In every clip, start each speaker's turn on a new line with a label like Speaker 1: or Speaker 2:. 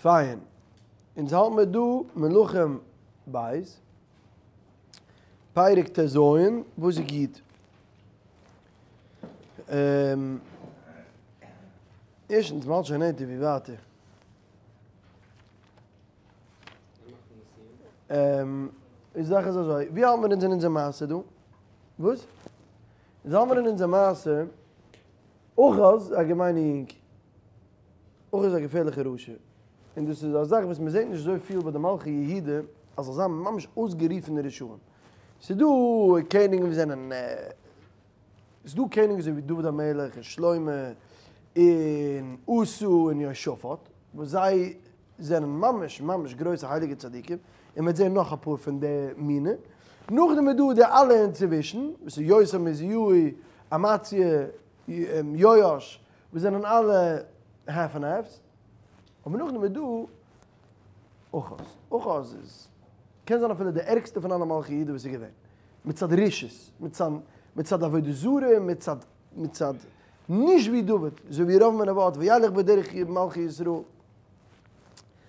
Speaker 1: פיין, אונז האלט מיר דא מלכים ב', פרק ט"ז, פסוק י'. ערשטנס, מ'האלט שוין נענטער ווי ווייטער. די זאך איז אזוי, ווי האלט מיר אונז אין אונזער מעשה דא? וואס? אונז האלט מיר אין אונזער מעשה, אחז איז א געמיינע יונג. אחז איז א געפערליכע רשע. און דאס איז א זאך וואס מען זעט נישט אזוי פיל ביי די מלכי יהודה, אז זאל זיין ממש אויסגערופענע רשעים. ס'איז דא קעניגן וואס זענען, ס'איז דא קעניגן אזוי ווי דוד המלך און שלמה און אסא און יהושפט, וואס זיי זענען ממש ממש גרויסע הייליגע צדיקים, און מ'וועט זען נאך אפאר פון די מינים. נאכדעם איז דא די אלע אינצווישן, וואס איז יותם עוזיהו, אמציה, יואש, וואס זענען אלע האלף און האלפס, אבער נאכדעם איז דא אחז, אחז איז קען זיין אפילו די ערגסטע פון אלע מלכי יהודה וואס איז געווען, מצד רשעות, מצד מצד עבודה זרה, מצד מצד נישט ווי דוד, אזוי ווי ירבעם בן נבט, וילך בדרך מלכי ישראל,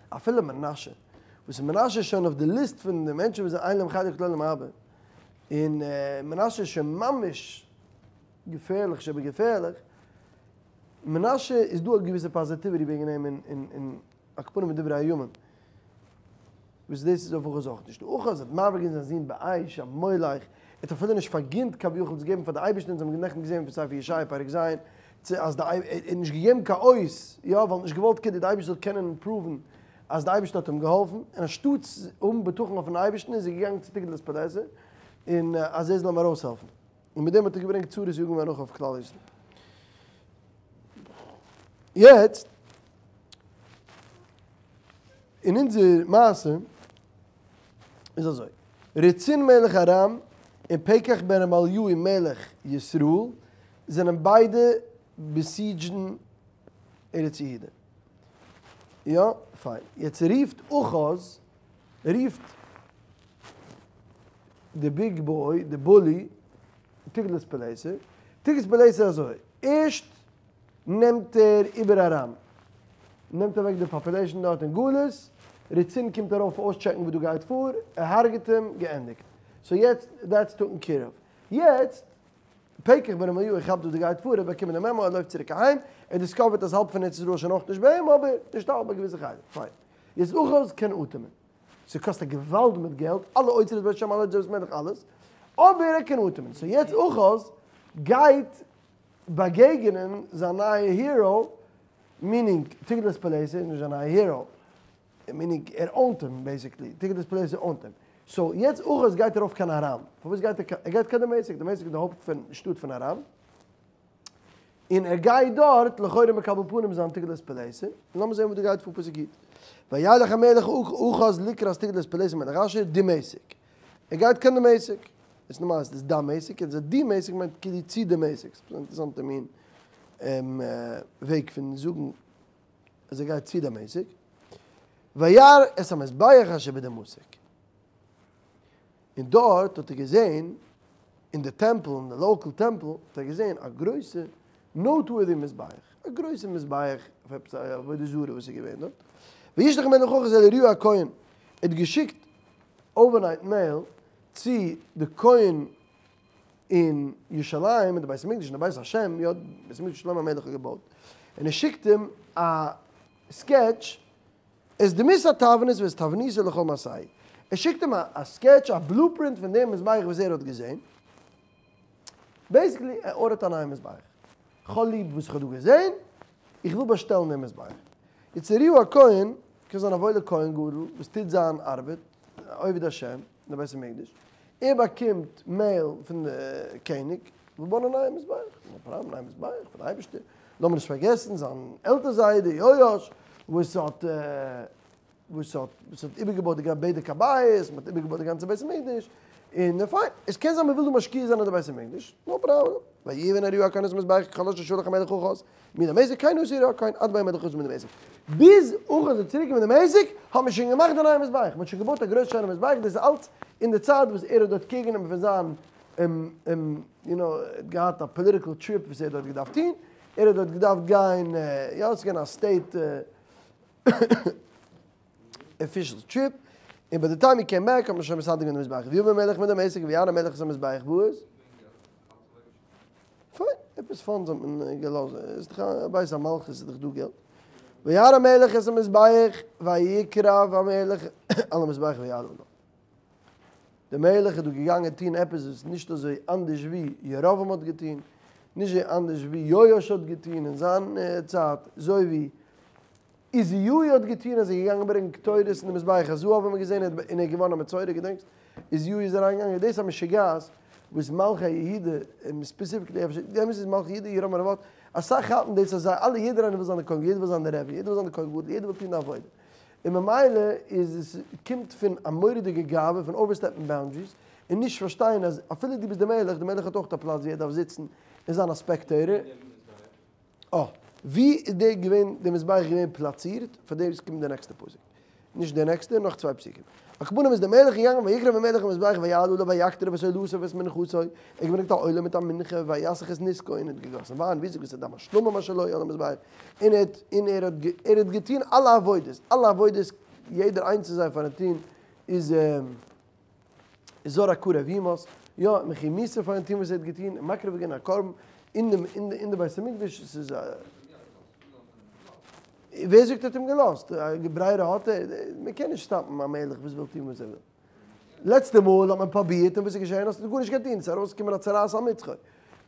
Speaker 1: אפילו מנשה, וואס מנשה איז שוין אויף די ליסט פון די מענטשן וואס זענען אין להם חלק לעולם הבא, און מנשה איז שוין ממש געפערליך שבגעפערליך, מנשה איז דא א געוויסע positivity וועגן אים אין אין על כל פנים אין דברי הימים, וואס דאס איז אויף אחז אויך נישט דא, אחז האט מעביר געווען זיין זון באש א מולך, ער האט אפילו נישט פארגינט כביכול צו געבן פאר די אייבערשטן, אונז האבן נעכטן געזען פון ספר ישעיה פרק ז', צו אז די ער האט נישט געגעבן קיין אות, יא, ווייל ער האט נישט געוואלט כדי די אייבערשטער זאל קענען prove ן אז די אייבערשטער האט אים געהאלפן, און אנשטאטס האבן בטחון אויפן אייבערשטן איז ער געגאנגען צו תגלת פלאסר און אז ער זאל אים ארויסהעלפן. און מיט דעם האט ער געברענגט צרות יגון ואנחה אויף כלל ישראל. יעצט, אין אונזער מעשה איז אזוי, רצין מלך ארם און פקח בן רמליהו מלך ישראל זענען ביידע besiege ן ארץ יהודה. יא, פיין. יעצט רופט אחז רופט די big boy, די bully, תגלת פלאסר, תגלת פלאסר אזוי, ערשט נעמט ער איבער ארם, נעמט אוועק די population דארט אין גלות, רצין קומט ארויף אויסטשעקן וואס דא גייט פאר, ער הרג'ט אים, געענדיגט. so יעצט that's taken care of. יעצט פקח בן רמליהו כאפט וואס דא גייט פאר, ער האט באקומען די memo, ער לויפט צוריק אהיים, ער discover ט אז האלב פון ארץ ישראל איז שוין אויך נישט ביי אים, אבער נישט האלב, א געוויסע חלק, פיין. יעצט אחז קען אטעמען. ס'קאסט א געוואלד מיט געלט, אלע אוצרות בית השם, אלע אוצרות מלך, אלעס, אבער ער קען אטעמען. so יעצט אחז גייט באגעגענען זיין נייע hero, meaning תגלת פלאסר איז נישט זיין נייע hero, meaning ער own ט אים basically, תגלת פלאסר own ט אים. so יעצט אחז גייט ארויף קיין ארם. פארוואס גייט ער קיין, ער גייט קיין דמשק, דמשק איז די הויפט פון שטאט פון ארם. און ער גייט דארט לכאורה מקבל פנים זיין תגלת פלאסר, און לאמיר זען וואס דא גייט פאר פסוק י'. וילך המלך אחז לקראת תגלת פלאסר מלך אשור דמשק. ער גייט קיין דמשק. איז נארמאל איז דאס דמשק, און דמשק מיינט כאילו צו דמשק. ס'איז אן אינטערעסאנטע מין וועג פון זאגן אז ער גייט צו דמשק. וירא את המזבח אשר בדמשק. און דארט האט ער געזען אין די טעמפל, אין די local טעמפל, האט ער געזען א גרויסע noteworthy מזבח, א גרויסע מזבח אויף עפעס א עבודה זרה וואס איז געווען דארט, וישלח המלך אחז אל אוריה הכהן, ער האט געשיקט overnight mail צו די כהן אין ירושלים, אין די בית המקדש, אין די בית השם, יא, בית המקדש שלמה המלך האט געבויט, און ער שיקט אים א sketch את דמות התבנית ואת תבניתו לכל מעשהו. ער שיקט אים א sketch, א blueprint פון דעם מזבח וואס ער האט געזען. basically, ער order ט א נייע מזבח. כ'האב ליב וואס איך האב דא געזען, איך וויל באשטעלן דעם מזבח. יעצט אוריהו הכהן, קען זיין א וואוילער כהן גדול וואס טוט זיין ארבעט, עובד השם, אין די בית המקדש, ער באקומט mail פון די קעניג, וויל בויען א נייע מזבח, no problem, נייע מזבח פאר די אייבערשטער, לאמיר נישט פארגעסן זיין עלטער זיידע יואש וואס האט וואס האט וואס האט איבערגעבויט די בדק הבית, מען האט איבערגעבויט די גאנצע בית המקדש, און פיין, עס קען זיין מען וויל דא משקיע זיין אין די בית המקדש, no problem, ויבן אוריהו הכהן את המזבח ככל אשר שלח המלך אחז מדמשק כן עשה אוריהו הכהן עד בא המלך אחז מדמשק, ביז אחז איז צוריק מדמשק האט מען שוין געמאכט די נייע מזבח, מען האט שוין געבויט א גרויס שיינע מזבח, דאס איז אלץ אין די צייט וואס ער האט דארט קעיר גענומען פון זיין יו נאו, ער האט געהאט א political trip וואס ער האט דארט געדארפט טון, ער האט דארט געדארפט גיין, יא, עס איז געווען א state. אפישעל טריפ, און ביי די טיים הי קעים בעק האט מען שוין מסדר געווען די מזבח, ויבא המלך מדמשק וירא המלך את המזבח וואס? פיין, עפעס פאנדס האט מען געלאזט, איז דאך א בית המלכות איז דאך דא געלט. וירא המלך את המזבח ויקרב המלך על המזבח ויעל עליו. דער מלך איז דא געגאנגען טון עפעס וואס איז נישט אזוי אנדערש ווי ירבעם האט געטון, נישט אזוי אנדערש ווי יואש האט געטון אין זיין צייט, אזוי ווי עוזיהו האט געטון אז ער איז געגאנגען ברענגען קטורת אין די מזבח הזהב האבן מיר געזען און ער איז געווארן א מצורע געדענקסט? עוזיהו איז אריינגעגאנגען דאס איז א משוגעת וואס מלכי יהודה און ספעסיפיקלי אפשר די אמת איז מלכי יהודה ירבעם בן נבט אסאך האלטן דאס אז זיי אלע יעדער איינער וויל זיין די כהן יעדער וויל זיין די רבי יעדער וויל זיין די כהן גדול יעדער וויל טון די עבודה און ממילא איז עס קומט פון א מורא'דיגע גאווה פון אווערסטעפן באונדעריס און נישט פארשטיין אז אפילו דו ביסט די מלך די מלך האט אויך א פלאץ ווי ער דארף זיצן און זיין א ספעקטעיטער. אה, ווי איז די געווען די מזבח געווען פלאצירט? פאר דעם קומט די נעקסטע פסוק. נישט די נעקסטע, נאך צוויי פסוקים. על כל פנים איז דער מלך געגאנגען ויקרב המלך המזבח ויעל עליו ויקטר את עולתו ואת מנחתו, ער האט געברענגט א עולה מיט א מנחה ויסך את נסכו און ער האט געגאסן וויין ויזרק את דם השלמים אשר לו על המזבח, און ער האט און ער האט ער האט געטון אלע עבודות, אלע עבודות יעדער איינס פון זיי פארן טון איז. זר הקרב יומת, יא, מחויב מיתה פארן טון וואס ער האט געטון, און מקריב געווען א קרבן אין דעם אין די בית המקדש, עס איז א. ווער זאגט ער האט אים געלאזט? א ברירה האט ער? מען קען נישט סטאפן א מלך וואס וויל טון וואס ער וויל. לעצטע מאל האט מען פרובירט און וואס איז געשען? האסטו גארנישט געקענט טון, עס איז ארויסגעקומען א צרעת על מצחו,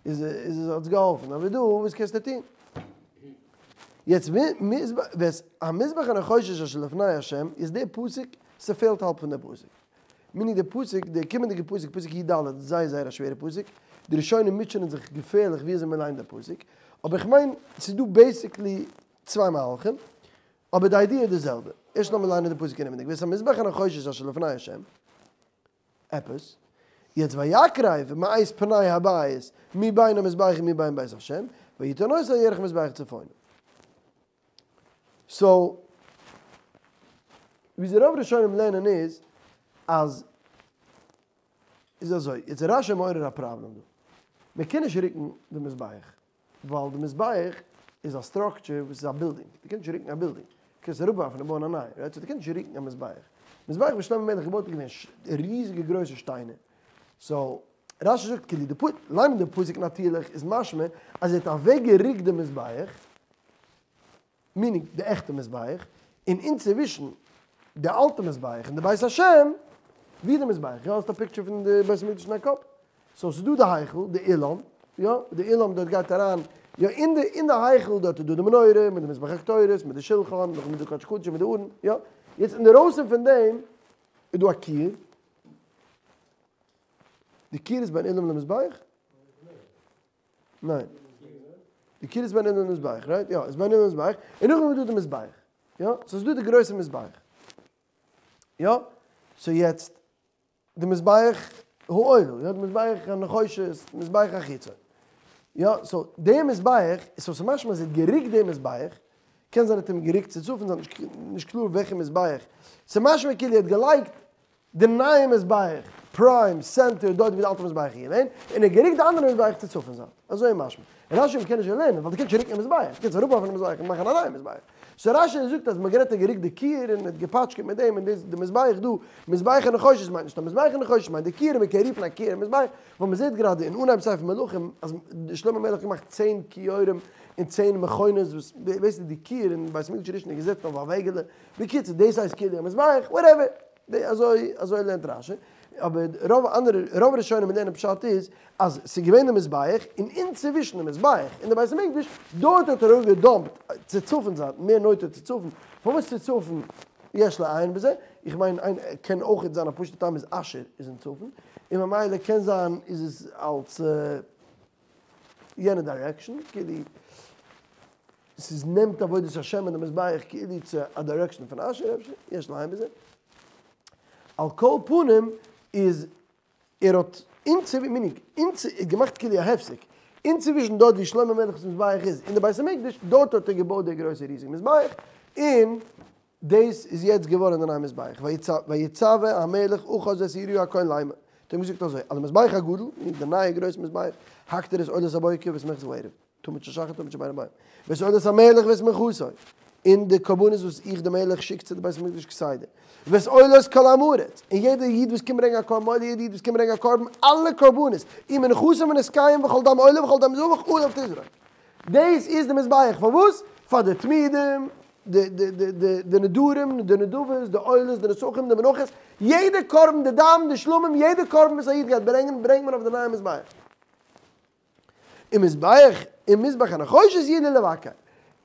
Speaker 1: איז איז האט עס געהאלפן, אבער דא וואס קענסטו טון? יעצט ואת המזבח הנחושת אשר לפני ה' איז דער פסוק, ס'פעלט האלב פון דער פסוק. מיינט די פסוק, די קומענדיגע פסוק, פסוק י"ד, איז זייער זייער א שווערע פסוק, די ראשונים מוטשענען זיך געפערליך ווי אזוי מען ליינט די פסוק, אבער איך מיין ס'איז דא בעיסיקלי צוויי מהלכים, אבער די איידיע איז די זעלבע. ערשט לאמיר ליינען די פסוק אינעווייניג, ואת המזבח הנחושת אשר לפני ה', עפעס, יעצט ויקרב מאת פני הבית מבין המזבח ומבין בית ה', ויתן אותו על ירך המזבח צפונה. סאו, וויאזוי רוב ראשונים לערנען איז, אז איז אזוי, יעצט איז רשי מעורר א פראבלעם דא. מען קען נישט רוקן די מזבח, ווייל די מזבח איז א סטראקטשער וואס איז א בילדינג, דו קענסט נישט רוקן א בילדינג, דו קענסט אראפווארפן און בויען א נייע, רייט? סאו דו קענסט נישט רוקן א מזבח. מזבח וואס שלמה המלך געבויט איז געווען ריזיגע גרויסע שטיינער, סאו רשי זאגט כאילו די פ, ליינען די פסוק נאטירליך איז משמע אז ער האט אוועק גערוקט די מזבח, מינינג די עכטע מזבח, און אינצווישן די אלטע מזבח און די בית השם, ווי איז די מזבח? יא האסט א פיקטשער פון די בית המקדש אין דיין קאפ? סאו ס'איז דא די היכל, די אולם, יא, די אולם דארט גייט אריין, יא אין די אין די היכל דארט איז דא די מנורה מיט די מזבח הקטורת מיט די שלחן, נאכדעם איז דא קדשי קדשים מיט די ארון, יא, יעצט אינדערויסן פון דעם איז דא א קיר, די קיר איז בין אולם למזבח? ניין. די קיר איז בין אולם למזבח, רייט? יא, איז בין אולם למזבח, און נאכדעם איז דא די מזבח. יא? סאו ס'איז דא די גרויסע מזבח. יא? סאו יעצט, די מזבח העולה, יא, די מזבח הנחושת, מזבח החיצון. יא, סאו די מזבח, סאו ס'איז משמע אז ער האט גערוקט די מזבח, קען זיין ער האט אים גערוקט צו צפון, ס'איז נישט קלאר וועלכע מזבח. ס'איז משמע כאילו ער האט געלייגט די נייע מזבח, פריים, סענטער, דארט ווי די אלטע מזבח איז געווען, און ער האט גערוקט די אנדערע מזבח צו צפון זייט. אזוי איז משמע. רשי מ'קען נישט לערנען, ווייל דו קענסט נישט רוקן א מזבח, דו קענסט אראפווארפן די מזבח און מאכן א נייע מזבח. סאו רשי זאגט אז מ'האט גערעדט ער האט גערוקט די קיר און האט געפאטשקעט מיט דעם און דאס די מזבח דא, מזבח הנחושת מיינט נישט א מזבח הנחושת מיינט די קיר און מ'קען רופן א קיר א מזבח, ווייל מ'זעט גראדע אין אנהייב ספר מלכים אז שלמה המלך האט געמאכט צען כיורים און צען מכונות וואס בעיסיקלי די קיר אין בית המקדש הראשון איז געזעצן אויף א וועגעלע, בקיצור דאס הייסט כאילו א מזבח, וואטעווער. אזוי אזוי לערנט רשי, אבער רוב אנדערע רוב ראשונים לערנען פשט איז אז ס'איז געווען די מזבח און אינצווישן די מזבח און די בית המקדש דארט האט ער אראפגעדאמפט צו צפון זייט מער נוטה צו צפון, פארוואס צו צפון יש לעיין בזה, איך מיין איין קען אויכעט זיין א פשוטע טעם איז אשור איז אין צפון און ממילא קען זיין איז עס אלס יענע דירעקשאן כאילו. ס'איז נעמט עבודת השם און די מזבח כאילו צו א דירעקשאן פון אשור אפשר, יש לעיין בזה. על כל פנים איז ער האט אינצווי מינינג אינצו געמאכט כאילו א הפסק אינצווישן דארט ווי שלמה המלך'ס מזבח איז און די בית המקדש דארט האט ער געבויט די גרויסע ריזיגע מזבח און דאס איז יעצט געווארן די נייע מזבח ויצוה המלך אחז את אוריה הכהן לאמר האט אים געזאגט אזוי על המזבח הגדול די נייע גרויסע מזבח הקטר את עולת הבוקר ואת מנחת הערב. תמיד של שחר תמיד של בין הערבים. ואת עולת המלך ואת מנחתו. און די קרבנות וואס איך די מלך שיק צו די בית המקדש כסדר, ואת עולות כל עם הארץ, און יעדער איד וואס קומט ברענגען א קרבן עולה, יעדער איד וואס קומט ברענגען א קרבן, אלע קרבנות, ומנחתם ונסכיהם וכל דם עולה וכל דם זבח עליו תזרוק. דאס איז די מזבח, פארוואס? פאר די תמידים, די די די די די נדרים, די נדבות, די עולות, די נסכים, די מנחות, יעדע קרבן, די דם, די שלמים, יעדע קרבן וואס א איד גייט ברענגען, ברענגט מען אויף די נייע מזבח. ומזבח, ומזבח הנחושת יהיה לי לבקר.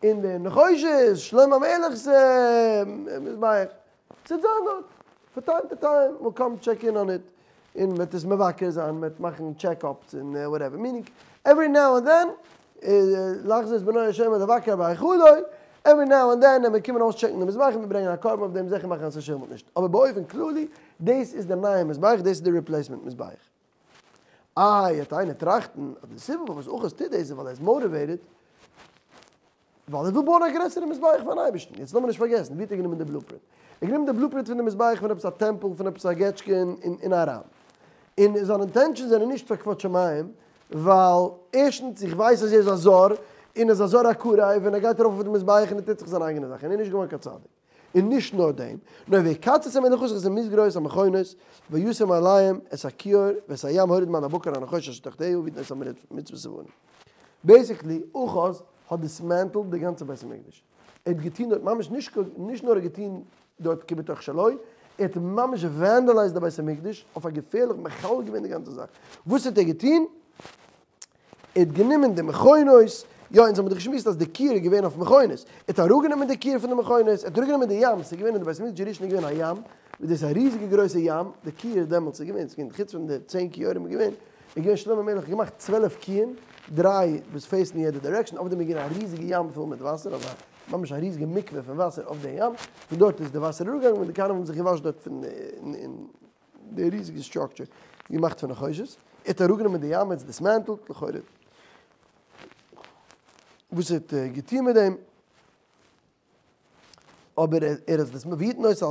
Speaker 1: און די נחושת, שלמה המלך'ס מזבח, ס'וועט זיין דארט, פאר time to time, we'll come check in on it, און מ'וועט עס מבקר זיין, מ'וועט מאכן check ups און whatever, meaning, every now and then, לחזור את בנו השם ולבקר בהיכלו, every now and then, וועט מען קומען אויסטשעקן די מזבח און ברענגען א קרבן אויף דעם, זיכער מאכן אז ס'שימלט נישט, אבער באופן כללי, דאס איז די נייע מזבח, דאס איז די replacement מזבח. איי, וועט איינער טראכטן אז די סיבה פארוואס אחז טוט דאס איז ווייל ער איז motivated ווייל ער וויל בויען א גרעסערע מזבח פארן אייבערשטן. יעצט לאמיר נישט פארגעסן, ווי האט ער גענומען די blueprint? ער האט גענומען די blueprint פון די מזבח פון עפעס א טעמפל פון עפעס א געטשקע אין ארם. און זיינע intentions זענען נישט פאר כבוד שמים, ווייל ערשטנס איך ווייס אז ער איז א זר, און ער איז א זר הקרב, און ער גייט ארויף אויף די מזבח און ער טוט זיך זיין אייגענע זאך, און ער איז נישט געווארן קיין צדיק. און נישט נאר דעם, נאר ויקצץ המלך אחז את המסגרות המכונות, וישם עליהם את הכיור ואת הים הוריד מעל הבקר הנחושת אשר תחתיה ויתן אותם מרצפת אבנים. Basically, אחז האט dismantled די גאנצע בית המקדש. ער האט געטון דארט ממש נישט נישט נאר ער האט געטון דארט כבתוך שלו, ער האט ממש vandalized די בית המקדש אויף א געפערליך מחלל געווען די גאנצע זאך. וואס האט ער געטון? ער האט גענומען די מכונות, יא אונז האבן דאך געשמועסט אז די כיור איז געווען אויף מכונות, ער האט אראפגענומען די כיור פון די מכונות, ער האט אראפגענומען די ים, ס'איז געווען אין די בית המקדש הראשון איז געווען א ים, וואס דאס איז א ריזיגע גרויסע ים, די כיור דעמאלטס איז געווען, ס'איז געווען חוץ פון די 10 כיורים איז געווען, איז געווען שלמה המלך האט געמאכט 12 כיור'ן, דריי וואס face ן אין יעדע direction, אויף דעם איז געווען א ריזיגע ים פול מיט וואסער, אזא ממש א ריזיגע מקווה פון וואסער אויף די ים, פון דארט איז די וואסער אראפגעגאנגען און די כהנים האבן זיך געוואשן דארט פון אין די ריזיגע structure געמאכט פון נחושת, ער האט אראפגענומען די ים, ער האט עס dismantled, לכאורה וואס ער האט געטון מיט דעם, אבער ער האט עס ויתן אותה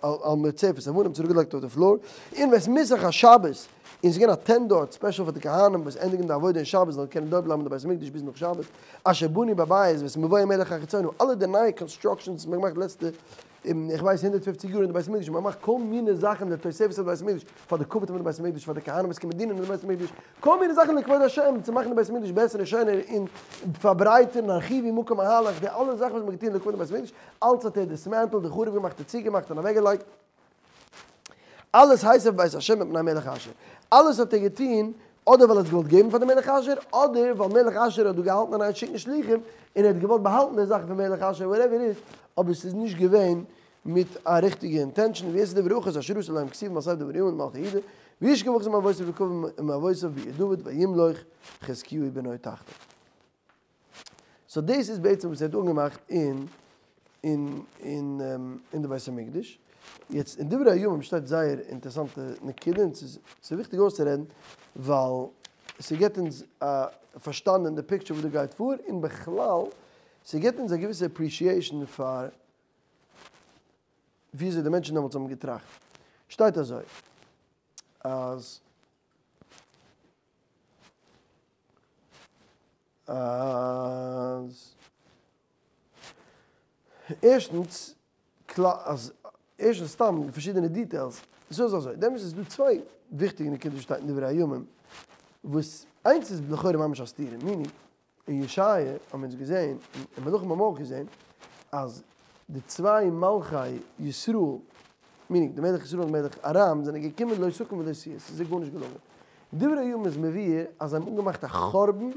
Speaker 1: על מרצפת אבנים צוריקגעלייגט אויף די floor, און ואת מסך השבת, און עס איז געווען א tent דארט special פאר די כהנים וואס ענדיגן די עבודה אין שבת זאלן קענען דארט בלייבן אין די בית המקדש ביז נאך שבת, אשר בנו בבית ואת מבוא המלך החיצונה, אלע די נייע constructions וואס מען האט געמאכט די לעצטע איך ווייס 150 יאר אין די בית המקדש, מען מאכט כל מיני זאכן לתוספת אויף די בית המקדש, פאר די כבוד פון די בית המקדש, פאר די כהנים וואס קומען דינען אין די בית המקדש, כל מיני זאכן לכבוד השם, צו מאכן די בית המקדש בעסער און שענער, און פארברייטערן הרחיבו מקום אהלך, די אלע זאכן וואס מען האט געטון לכבוד די בית המקדש, אלץ האט ער dismantled, און חרוב געמאכט און צוגעמאכט און אוועקגעלייגט. אלעס הסב בית השם מפני מלך אשור. אלעס האט ער געטון, אדער ווייל ער האט געוואלט געבן פאר די מלך אשור, אדער ווייל מלך אשור האט דא געהאלטן אין איין שיקן שליחים, און ער האט געוואלט באהאלטן די זאכן פון מלך אשור, whatever it is, אבער ס'איז נישט געווען מיט א ריכטיגע intention, ויעש את דברי אחז אשר עשה לא הם כתובים על ספר דברי הימים מלכי יהודה, וישכב אחז עם אבותיו ויקבר עם אבותיו בעיר דוד וימלוך חזקיהו בנו תחתיו. So דאס איז בעצם וואס ער האט אנגעמאכט אין אין אין אין די בית המקדש. יעצט אין דברי הימים שטייט זייער אינטערעסאנטע נקודה און ס'איז ס'איז וויכטיג אויסצורעדן ווייל ס'געבט אונז א פארשטאנד אין די picture וואס דא גייט פאר און בכלל ס'געבט אונז א געוויסע appreciation פאר וויאזוי די מענטשן דעמאלטס האבן געטראכט. שטייט אזוי אז. אז ערשטנס, אז ערשטנס סתם פארשידענע details, ס'איז אזוי, דעמאלטס איז דא צוויי וויכטיגע נקודות וואס שטייט אין דברי הימים, וואס איינס איז לכאורה ממש א סתירה, meaning, אין ישעיה האבן אונז געזען, אין מלכים האבן מיר אויך געזען, אז די צוויי מלכי ישראל, meaning די מלך ישראל און מלך ארם, זענען געקומען לא תקום ולא תהיה, ס'איז זיי גארנישט געלונגען. דברי הימים איז מבאר אז זיי האבן אנגעמאכט א חורבן,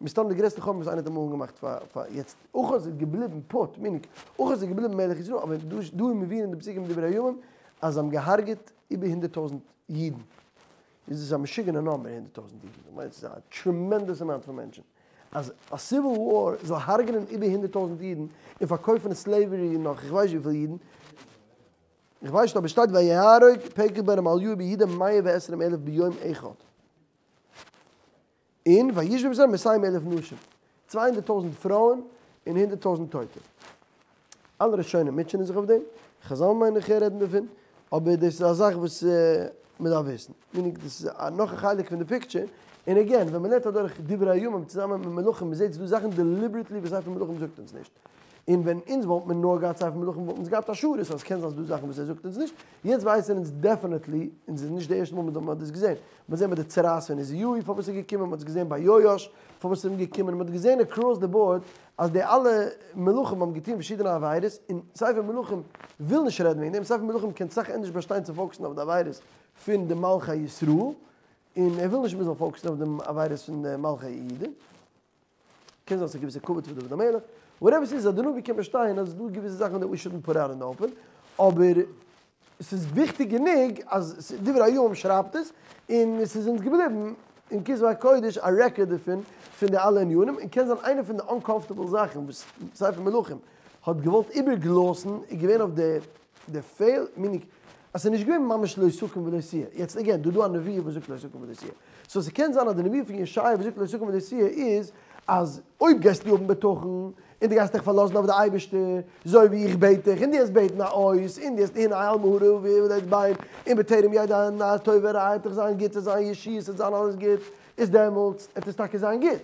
Speaker 1: מסתם די גרעסטע חורבן וואס איינער האט אמאל אנגעמאכט פאר פאר יעצט, אחז איז געבליבן put, meaning, אחז איז געבליבן מלך ישראל, אבער דא איז מבואר אין די פסוקים דברי הימים אז זיי האבן געהארגעט איבער 100,000 אידן. איז דאס א משוגענע נומבער 100,000 אידן, איך מיין ס'איז א tremendous amount פון מענטשן, אז א civil war זאל הרג'נען איבער 100,000 אידן און פארקויפן slavery נאך איך ווייס וויפיל אידן, איך ווייס נישט אבער שטייט ויהרוג פקח בן רמליהו ביהודה 120 אלף ביום אחד. און וישבי במצרים 200 אלף נשים, 200,000 פרויען און 100,000 טויטע. אלע ראשונים מוטשענען זיך אויף דעם, חזל מיין איך רעדן דערפון, אבער דאס איז א זאך וואס מען דארף וויסן. Meaning דאס איז נאך א חלק פון די picture, און again, ווען מען לערנט אדורך דברי הימים צוזאמען מיט מלכים, מען זעט ס'איז דא זאכן deliberately וואס ספר מלכים זאגט אונז נישט. און ווען אונז וואלט מען נאר געהאט ספר מלכים וואלט אונז געהאט השערות אז קען זיין ס'דא זאכן וואס ער זאגט אונז נישט, יעצט ווייסען אונז definitely, און ס'איז נישט די ערשטע מאל מען האט דאס געזען, מ'האט געזען ביי די צרעת פון עוזיהו פארוואס ס'איז געקומען, מ'האט עס געזען ביי יואש פארוואס ס'איז אים געקומען, מ'האט געזען across the board אז די אלע מלכים האבן געטון פארשידענע עבירות, און ספר מלכים וויל נישט רעדן וועגן דעם, ספר מלכים קען סאך ענדערש באשטיין צו focus ן אויף די עבירות פון די מלכי ישראל, און ער וויל נישט מ'זאל focus ן אויף די עבירות פון די מלכי יהודה. קען זיין ס'איז א געוויסע כבוד פאר דוד המלך, whatever ס'איז אז די נביא קען באשטיין אז ס'איז דא געוויסע זאכן that we shouldn't put out in the open, אבער ס'איז וויכטיג גענוג אז דברי הימים שרייבט עס, און ס'איז אונז געבליבן אין כתבי הקודש א record דערפון פון די אלע ענינים, און קען זיין איינע פון די uncomfortable זאכן וואס ספר מלכים האט געוואלט איבערגלאסן איז געווען אויף די די פעל, meaning אז ס'איז נישט געווען ממש לא תקום ולא תהיה, יעצט again, דא דא א נביא וואס זאגט לא תקום ולא תהיה, so ס'קען זיין אז די נביא פון ישעיה וואס זאגט לא תקום ולא תהיה איז אז אויב גייסטו האבן בטחון און דו גייסט דיך פארלאזן אויף די אייבערשטער אזוי ווי איך בעט דיך און דו וועסט בעטן א אות און דו וועסט הנה על מהרה ויולד בן און בטרם ידע הנער טוב ורע עט דאך זיין גוט עס זיין ישועות עס זיין אלעס גוט איז דעמאלטס עט עס טאקע זיין גוט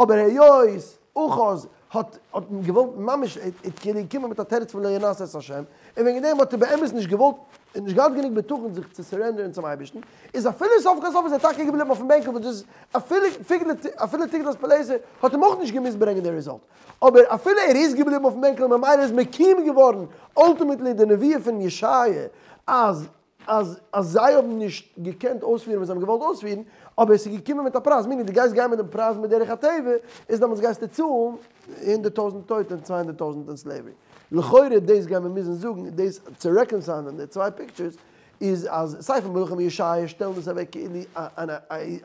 Speaker 1: אבער היות אחז האט האט געוואלט ממש ער האט כאילו געקומען מיט א תירוץ פון לא ינסה את השם, און וועגן דעם האט ער באמת נישט געוואלט און נישט געהאט גענוג בטחון זיך צו surrender ן צום אייבערשטן, איז אפילו סוף כל סוף איז ער טאקע געבליבן אויפן בענקל וואס דאס אפילו אפילו תגלת פלאסר האט אים אויך נישט געמוזט ברענגען די result, אבער אפילו ער איז געבליבן אויפן בענקל און ממילא איז מקים געווארן ultimately די נבואה פון ישעיה אז אז אז זיי האבן נישט געקענט אויספירן וואס זיי האבן געוואלט אויספירן, אבער עס איז געקומען מיט א פרייז, meaning דו גייסט גיין מיט דעם פרייז מדרך הטבע, איז דעמאלטס גייסטו צאלן 100,000 טויטע און 200,000 אין slavery. לכאורה דאס גייען מיר מוזן זאגן, דאס צו reconcile ן די צוויי pictures, איז אז ספר מלכים און ישעיה שטעלן דאס אוועק כאילו אן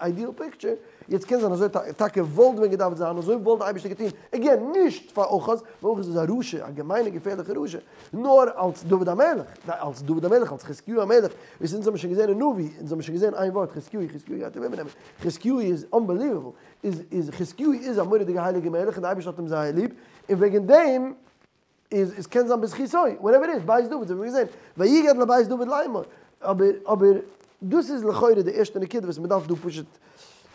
Speaker 1: ideal picture, יעצט קען זיין אזוי טאקע וואלט ווען געדארפט זיין, אזוי וואלט די אייבערשטער געטון, again נישט פאר אחז, ווייל אחז איז א רשע, א געמיינע געפערליכע רשע, נאר אלס דוד המלך, אלס דוד המלך, אלס חזקיהו המלך, וואס אונז האבן שוין געזען אין נביא, אונז האבן שוין געזען איין ווארט חזקיהו, חזקיהו גייט אים איבערנעמען, חזקיהו איז unbelievable, איז איז חזקיהו איז א מורא'דיגע הייליגע מלך און די אייבערשטער האט אים זייער ליב, און וועגן דעם איז עס קען זיין בזכותו, whatever איז, בית דוד, אזוי ווי מיר געזען, ויגד לבית דוד לאמור, אבער אבער דאס איז לכאורה די ערשטע נקודה וואס מען דארף דא פשוט,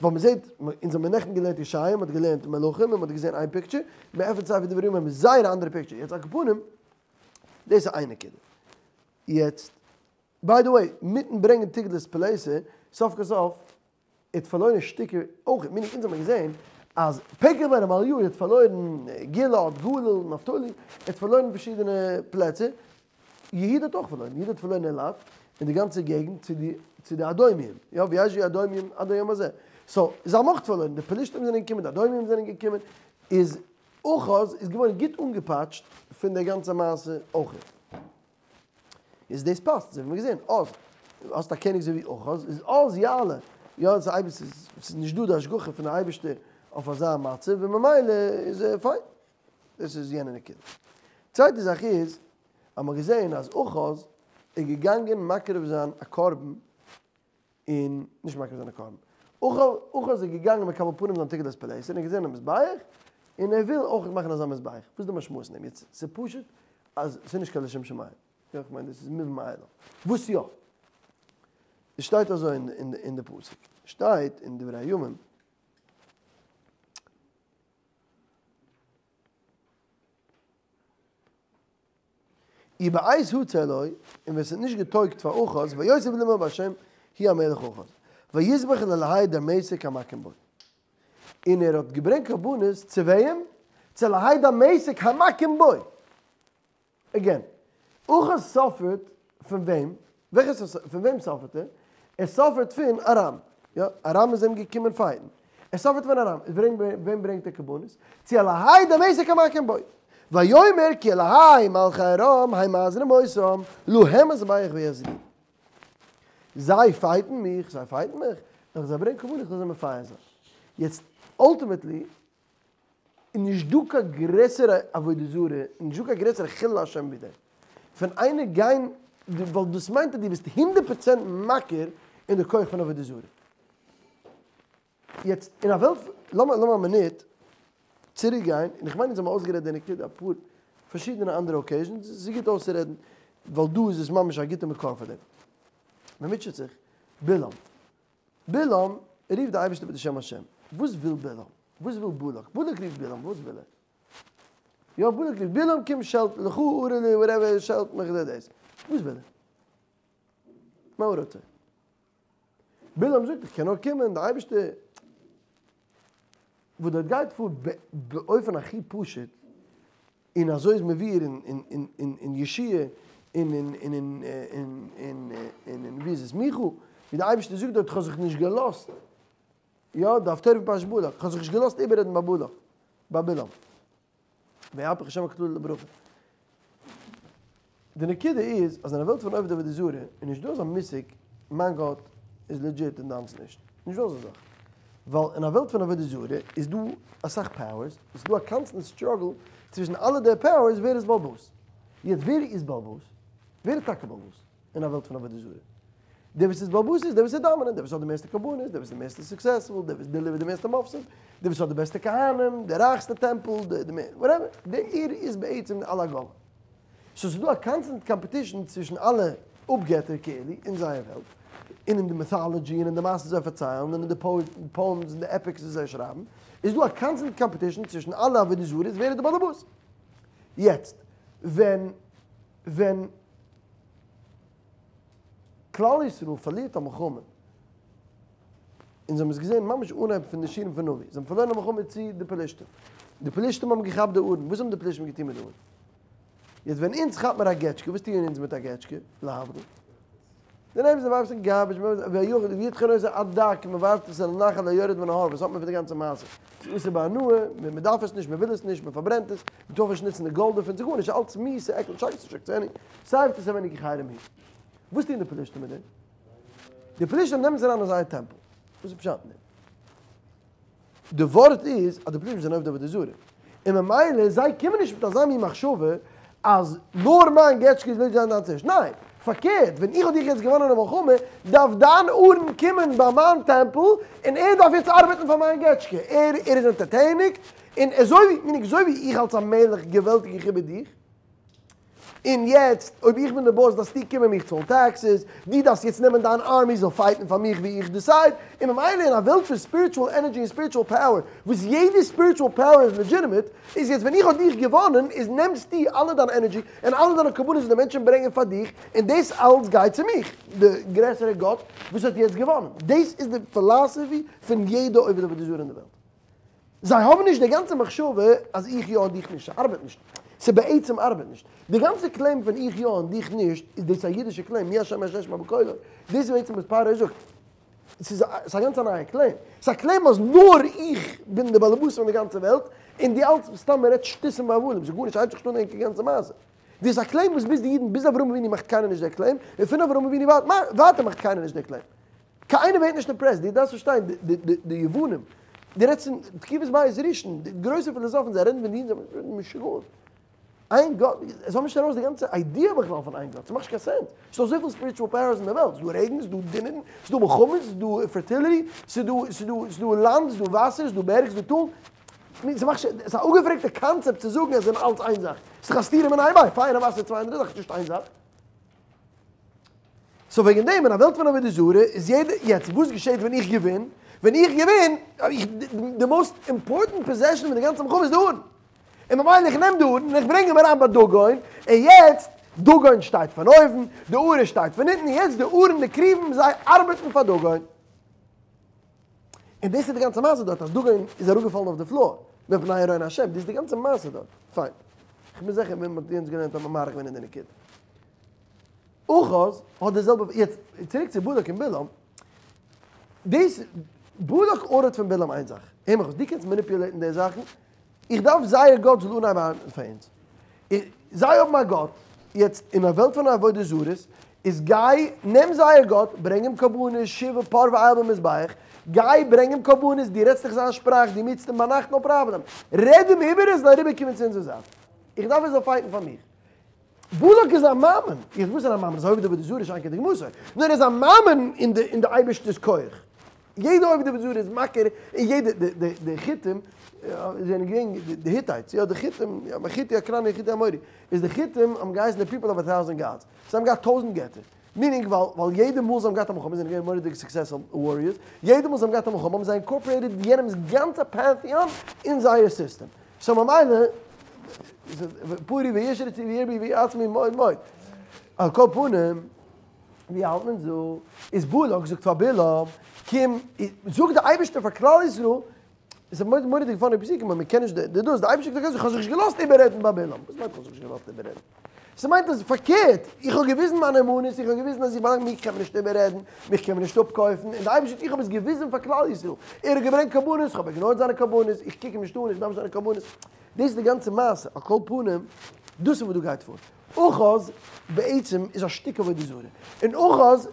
Speaker 1: ווייל מען זעט, אונז האבן נעכטן געלערנט ישעיה, מען האט געלערנט מלכים און מען האט געזען איין picture, מען עפענט ספר דברי הימים איז זייער א אנדערע picture, יעצט על כל פנים, דאס איז איין נקודה. יעצט, by the way, מיטן ברענגען תגלת פלאסר, סוף כל סוף, ער האט פארלוירן שטיקער אויך, meaning אונז האבן געזען אז פקח בן רמליהו האט פארלוירן גלעד, גליל, נפתלי, ער האט פארלוירן פארשידענע פלעצער, יהודה האט אויך פארלוירן, יהודה האט פארלוירן אילת און די גאנצע געגנט צו די צו די אדומים, יא וישבו האדומים עד היום הזה, so זיי האבן אויך פארלוירן, די פלישתים זענען געקומען, די אדומים זענען געקומען, איז אחז איז געווארן גוט אנגעפאטשט פון די גאנצע מעשה אויך. איז דאס פאסט, אזוי ווי מיר געזען, אז האסט א קעניג אזוי ווי אחז, איז אז יעלה, יא, עס איז נישט דא די השגחה פון די אייבערשטער אויף אזא מצב, און ממילא איז ער פיין. דאס איז יענע נקודה. צווייטע זאך איז, אז מ'האט געזען אז אחז איז געגאנגען מקריב זיין א קרבן, און נישט מקריב זיין א קרבן, אחז איז געגאנגען מקבל פנים זיין תגלת פלאסר און ער האט געזען א מזבח, און ער וויל אויך מאכן אזא מזבח. וואס איז די משמעות אין דעם? יעצט, ס'איז פשוט אז ס'איז נישט קיין לשם שמים. יא, איך מיין דאס איז מובן מאליו. וואס יא? עס שטייט אזוי אין די פסוק. שטייט אין דברי הימים. ובעת הצר לו, און ווען ס'האט נישט געטויגט פאר אחז, ויוסף לבו בהשם הוא המלך אחז, ויזבח לאלהי דמשק המכים בו. און ער האט געברענגט קרבנות צו וועם? צו אלהי דמשק המכים בו. Again, אחז suffer ט פון וועם? וועלכע פון וועם suffer ט ער? ער suffer ט פון ארם. יא, ארם איז אים געקומען fight ן. ער suffer ט פון ארם. איז וועם ברענגט ער קרבנות? צו אלהי דמשק המכים בו. ויאמר כי אלהי מלכי ארם הם עזרים אותם, להם אזבח ויעזרוני. זיי fight ן מיך, זיי fight ן מיך, וועל איך זיי ברענגען קרבנות, איך וועל זיי מפייס זיין. יעצט, ultimately, איז נישט דא קיין גרעסערע עבודה זרה, און נישט דא קיין גרעסערע חילול השם ווי דעם. פון איינער גיין, ווייל דאס מיינט אז דו ביסט 100% מכיר אין די כח פון עבודה זרה. יעצט, אין א וועלט, לאמיר לאמיר א מינוט צוריק גיין, און איך מיין אונז האבן אויסגערעדט די נקודה אפאר פארשידענע אנדערע occasions, עס איז גוט אויסצורעדן, ווייל דא איז עס ממש א גוטע מקור פאר דעם. מען מוטשעט זיך, בלעם. בלעם רופט די אייבערשטער מיט די שם השם. וואס וויל בלעם? וואס וויל בלק? בלק רופט בלעם, וואס וויל ער? יא בלק רופט בלעם קום שעלט לכה ארה לי וואטעווער שעלט מיך דער דאס. וואס וויל ער? מה הוא רוצה? בלעם זאגט איך קען נאר קומען די אייבערשטער וואס דארט גייט פאר באופן הכי פשוט און אזוי איז מבואר אין יהושע און אין אין ווי איז עס מיכה ווי די אייבערשטער זאגט דארט איך האב זיך נישט געלאזט יא די הפטורה פון פרשת בלק איך האב זיך נישט געלאזט איבעררעדן ביי בלק ביי בלעם. ויהפך השם הקללה לברכה. די נקודה איז אז אין א וועלט פון עובדי עבודה זרה איז נישט דא אזא מושג מיין גאט איז legit און דיינס נישט. נישט דא אזא זאך. ווייל אין א וועלט פון עבודה זרה איז דא אסאך powers, עס איז דא א constant struggle צווישן אלע די powers ווער איז בעל הבית. יעצט ווער איז בעל הבית? ווער איז טאקע בעל הבית אין א וועלט פון עבודה זרה? דער וואס איז בעל הבית איז דער וואס איז dominant, דער וואס האט די מערסטע קרבנות, דער וואס איז די מערסטע successful, דער וואס deliver ט די מערסטע מופתים, דער וואס האט די בעסטע כהנים, די רייכסטע טעמפל, די די whatever, דער איז בעצם על הגובה. so ס'איז דא א constant competition צווישן אלע אפגעטער כאילו אין זייער וועלט, און אין די mythology און אין די מעשות זיי פארציילן און אין די poems און די epics וואס זיי שרייבן, איז דא א constant competition צווישן אלע עבודה זרות ווער איז די בעל הבית. יעצט ווען ווען. כלל ישראל פארלירט א מלחמה, און זיי האבן עס געזען ממש אנהייב פון די שירים פון נביא, זיי האבן פארלוירן א מלחמה צו די פלישתים, די פלישתים האבן געכאפט די ארון, וואס האבן די פלישתים געטון מיט די ארון? יעצט ווען אונז כאפט מיר א געטשקע, וואס טוען אונז מיט א געטשקע? להבדיל. די נעמסט די ווארפסט אין garbage, ויטחן אותו עד דק, מען ווארפט עס אל נחל היורד מן ההר, וואס האט מען פון די גאנצע מעשה? ס'איז אסור בהנאה, מען דארף עס נישט, מען וויל עס נישט, מען פארברענט עס, מען טאר נישט נוצן די גאלד דערפון, ס'איז גארנישט, אלץ מיאוס, עקל, שגץ תשקצנו, סייווי תספני כי חרם היא. וואס טוען די פלישתים מיט דעם? די פלישתים נעמען עס אריין אין זייער טעמפל. וואס איז פשט אין דעם? די ווארט איז אז די פלישתים זענען עובדי עבודה זרה. און ממילא זיי קומען נישט מיט אזא מין מחשבה אז נאר מיין געטשקע איז legit און דיינס נישט. ניין! פארקערט, ווען איך האב דיך יעצט געוואנען א מלחמה, דארף דיין ארון קומען ביי מיין טעמפל, און ער דארף יעצט ארבעטן פאר מיין געטשקע. ער ער איז אונטערטעניג, און אזוי ווי, meaning אזוי ווי איך אלס א מלך געוועלטיג איך איבער דיך, און יעצט אויב איך בין די boss דארפסטו קומען מיך צאלן taxes, דו דארפסט יעצט נעמען דיין army זאל fight ן פאר מיך ווי איך decide, און ממילא אין א וועלט פון spiritual energy און spiritual power, וואס יעדע spiritual power איז legitimate, איז יעצט ווען איך האב דיך געוואנען איז נעמסטו אלע דיין energy און אלע דיינע קרבנות וואס די מענטשן ברענגען פאר דיך, און דאס אלץ גייט צו מיך, די גרעסערע גאט וואס האט יעצט געוואנען. דאס איז די philosophy פון יעדע עובד עבודה זרה אין די וועלט. זיי האבן נישט די גאנצע מחשבה אז איך יא און דיך נישט, ס'ארבעט נישט, ס'בעצם ארבעט נישט. די גאנצע claim פון איך יא און דיך נישט איז דאס א אידישע claim, מי השם אשר אשמע בקולו, דאס איז בעצם וואס פרעה זאגט. ס'איז א גאנץ א נייע claim. ס'איז א claim אז נאר איך בין די באלעבאס פון די גאנצע וועלט, און דו אלץ סתם מ'רעדט שטותים והבלים, ס'איז גארנישט, הייבט זיך נישט אן ענקער גאנצע מעשה. דאס איז א claim וואס ביז די אידן, ביז אברהם אבינו מאכט קיינער נישט די claim, און פון אברהם אבינו ווייטער מאכט קיינער נישט די claim. קיינער ווערט נישט impressed, דו דארפסט פארשטיין די יוונים, דו רעדסט פון תקופת בית ראשון, די גרויסע פילאזאפן זיי רעדן פון די אידן זיי זענען משוגעים, איין גאט, זיי האבן נישט ארויס די גאנצע idea בכלל פון איין גאט, ס'מאכט נישט קיין sense, ס'דא אזויפיל spiritual powers אין די וועלט, ס'דא רעגן, ס'דא דונערן, ס'דא מלחמות, ס'דא fertility, ס'דא ס'דא ס'דא לאנד, ס'דא וואסער, ס'דא בערג, ס'דא טאלן, ס'מאכט נישט, ס'איז א אפגעפרעגטע קאנצעפט צו זאגן אז זיי זענען אלץ איין זאך, ס'איז דאך א סתירה מיניה וביה, פייער און וואסער איז צוויי אנדערע זאכן, ס'נישט איין זאך. so וועגן דעם אין א וועלט פון עבודה זרה איז יעדער, יעצט וואס געשעט ווען איך געווין? ווען איך געווין, די most important possession פון די גאנצע מלחמה איז די ארון. און ממילא איך נעם די ארון און איך ברענג אים אריין ביי דגון, און יעצט, דגון שטייט פון אויבן, די ארון שטייט פון אונטן, און יעצט די ארון די כרובים זיי ארבעטן פאר דגון. און דאס איז די גאנצע מעשה דארט אז דגון איז אראפגעפאלן אויף די floor, מפני ארון השם, דאס איז די גאנצע מעשה דארט. פיין. איך בין זיכער ווען מ'האט יענץ געלערנט האט מען מאריך געווען אין די נקודה. אחז האט די זעלבע, יעצט צוריק צו בלק און בלעם, דאס בלק order ט פון בלעם איין זאך, הער מיך אויס, דו קענסט manipulate ן די זאכן, איך דארף זייער גאט זאל אנהייבן ארבעטן פאר אונז, זיי האבן א גאט, יעצט אין א וועלט פון עבודה זרות, איז גיי נעם זייער גאט, ברענג אים קרבנות, שבעה פר ואיל במזבח, גיי ברענג אים קרבנות, דו רעדסט דאך זיין שפראך, דו מיטסט אים ביינאכט no problem, רעד אים איבער ער זאל אריבער קומען צו אונזער זייט, איך דארף ער זאל fight ן פאר מיך. בלק איז א מאמין, איך וואס איז א מאמין, איז א עובד עבודה זרה שאין כדוגמתו, נאר ער איז א מאמין אין די אין די אייבערשטער'ס כח, יעדע עובד עבודה זרה איז מכיר אין יעדע די די די חיתים זענען געווען די Hittites יא די חיתים חיתי הכנעני חיתי האמורי איז די חיתים האבן געהייסן די people of a thousand gods זיי האבן געהאט טויזנט געטער meaning ווייל ווייל יעדע מאל זיי האבן געהאט א מלחמה זענען געווען מורא'דיגע successful warriors יעדע מאל זיי האבן געהאט א מלחמה האבן זיי incorporated יענעמ'ס גאנצע pantheon אין זייער סיסטעם so ממילא. פרו וישרצו וירבו ויעצמו מאוד מאוד. על כל פנים, ווי האלט מען דא? איז בלק זאגט פאר בלעם, קום, זאגט די אייבערשטער פאר כלל ישראל, עס איז מורא'דיג funny פסוקים אבער מען קען נישט די דאס, די אייבערשטער האט געזאגט איך האב זיך נישט געלאזט איבעררעדן ביי בלעם, וואס מיינט איך האב זיך נישט געלאזט איבעררעדן? ס'מיינט אז פארקערט, איך האב געוויזן מיין נאמנות, איך האב געוויזן אז איך באלאנג, מיך קען מען נישט איבעררעדן, מיך קען מען נישט אפקויפן, און די אייבערשטער האט איך האב עס געוויזן פאר כלל ישראל, ער האט געברענגט קרבנות, איך האב איגנארט זיינע קרבנות, איך קוק אים נישט אן, איך דארף נישט זיינע קרבנות, דאס איז די גאנצע מעשה, על כל פנים, דאס איז וואס דא גייט פאר. אחז בעצם איז א שטיק עבודה זרה, און אחז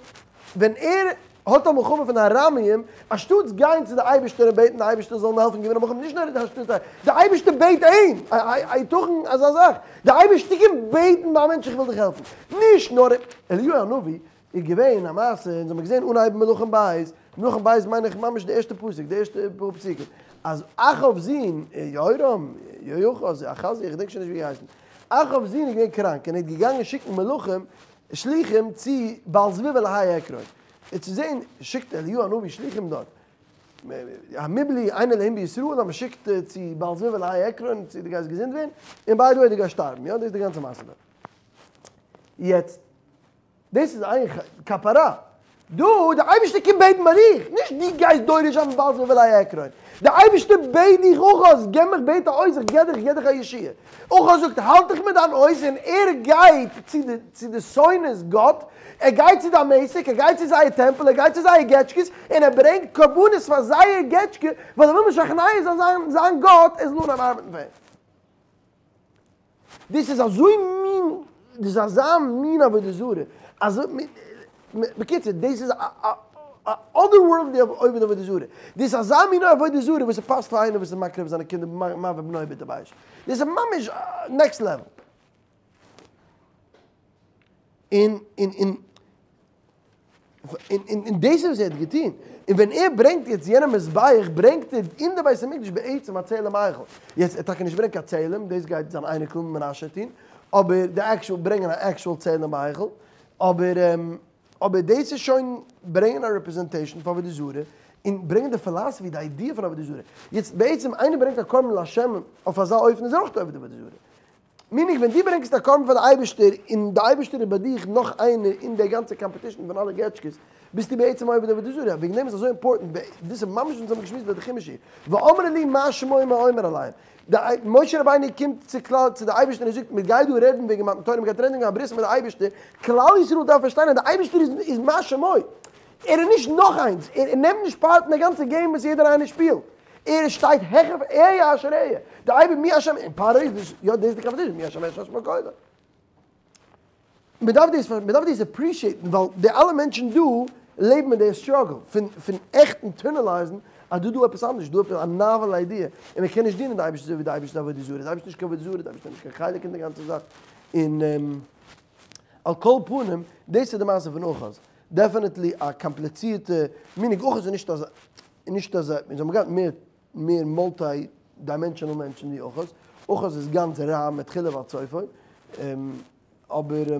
Speaker 1: ווען ער האט א מלחמה פון די ארמיים, אנשטאטס גיין צו די אייבערשטער און בעטן די אייבערשטער זאל אים העלפן געווינען א מלחמה, נישט נאר אנשטאטס די אייבערשטער בעט אים, היתכן אזא זאך, די אייבערשטער קומט בעטן ביי א מענטש איך וויל דיך העלפן, נישט נאר אליהו הנביא איז געווען א מעשה, אונז האבן געזען אנהייב מלכים בית, מלכים בית מיין איך ממש די ערשטע פסוק, די ערשטע פאר פסוקים, אז אחאב'ס זון יהורם, יהואחז, אחזיה, איך געדענק שוין נישט ווי ער הייסט, אחאב'ס זון איז געווען קראנק און ער איז געגאנגען שיקן מלאכים, שליחים, צו בעל זבוב אלהי עקרון, און צו זען, שיקט אליהו הנביא שליחים דארט, המבלי אין אלהים בישראל אז מען שיקט צו בעל זבוב אלהי עקרון צו דו גייסט געזונט ווערן, און by the way דו גייסט שטארבן, יא דאס איז די גאנצע מעשה דארט. יעצט. דאס איז איין כפרה. דא, די אייבערשטער קומט בעטן ביי דיך, נישט דו גייסט דורש זיין בעל זבוב אלהי עקרון. די אייבערשטער בעט דיך אחז, געב מיך בעט א אות, איך געב דיך, איך געב דיך א ישועה. אחז זאגט, האלט דיך מיט דיין אות, און ער גייט צו די, צו די שונא'ס גאט, ער גייט צו דמשק, ער גייט צו זייער טעמפל, ער גייט צו זייער געטשקעס, און ער ברענגט קרבנות פאר זייער געטשקע, ווייל ער וויל משכנע זיין זיין, זיין גאט, ער זאל אנהייבן ארבעטן פאר אים. דאס איז אזוי מין, דאס איז אזא מין עבודה זרה, אזוי מין, בקיצור, דאס איז א otherworldly עובד עבודה זרה, דאס איז אזא מין עבודה זרה וואס ס'פאסט פאר איינער וואס איז מקריב זיינע קינדער מעביר בנו בעט באש, דאס איז ממש next level. און און און און דאס איז וואס ער האט געטון, און ווען ער ברענגט יעצט יענעם מזבח ברענגט ער אין די בית המקדש בעצם א צלם היכל, יעצט ער האט טאקע נישט געברענגט קיין צלם, דאס גייט זיין אייניקל מנשה טון, אבער די actual ברענגען א actual צלם היכל, אבער אבער דאס איז שוין ברענגען א representation פאר עבודה זרה, און ברענגען די philosophy די idea פון עבודה זרה, יעצט בעצם איינער ברענגט א קרבן לה' אויף אזא אופן איז ער אויך עובד עבודה זרה, meaning ווען דו ברענגסט א קרבן פאר די אייבערשטער און די אייבערשטער איז ביי דיך נאך איינער אין די גאנצע competition פון אלע געטשקעס, ביסטו בעצם עובד עבודה זרה, וועגן דעם איז אזוי important, דאס איז ממש וואס אונז האבן געשמועסט ביי די חומש שיעור, ואמרי לי מה שמו מה אומר אליהם, די משה רבינו קומט צו כלל צו די אייבערשטער און זאגט מען גייט דא רעדן וועגן מתן תורה, מען גייט רעדן וועגן א ברית מיט די אייבערשטער, כלל ישראל דארף פארשטיין אז די אייבערשטער איז איז מה שמו, ער איז נישט נאך איינס, ער נעמט נישט part אין די גאנצע game וואס יעדער איינער שפילט. ער שטייט העכער פון אהיה אשר אהיה, די אייבער מי השם, און פרעה איז נישט, יא דאס איז די competition, מי השם אשר אשמע קולו. מען דארף דאס, מען דארף דאס appreciate ן, ווייל די אלע מענטשן דא לעבן מיט די struggle פון פון עכט internalize ן אז דא דא עפעס אנדערש, דא עפעס א novel idea, און מען קען נישט דינען די אייבערשטער אזוי ווי די אייבערשטער עבודה זרה, די אייבערשטער איז נישט קיין עבודה זרה, די אייבערשטער האט נישט קיין חלק אין די גאנצע זאך, און על כל פנים, דאס איז די מעשה פון אחז, definitely א קאמפליצירטע מנהג, אחז איז נישט אזא. און נישט אז אונז האבן געהאט מער מער multi dimensional מענטשן ווי אחז, אחז איז גאנץ רע מתחילה ועד סופו, אבער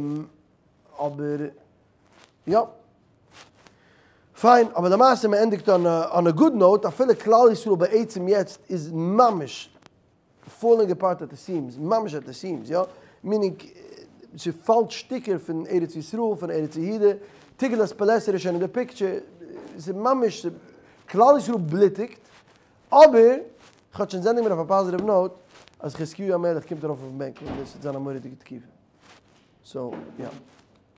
Speaker 1: אבער יא. פיין, אבער למעשה מען ענדיגט on a good note, אפילו כלל ישראל בעצם יעצט איז ממש falling apart at the seams, ממש at the seams, יא, meaning ס'פאלט שטיקער פון ארץ ישראל, פון ארץ יהודה, תגלת פלאסר איז שוין אין די picture, ס'איז ממש, כלל ישראל בלוטיגט, אבער, כאטש אונז ענדיגן מיר אויף א positive note, אז חזקיהו המלך קומט ארויף אויפן בענקל און דאס וועט זיין א מורא'דיגע תקופה. so, יא.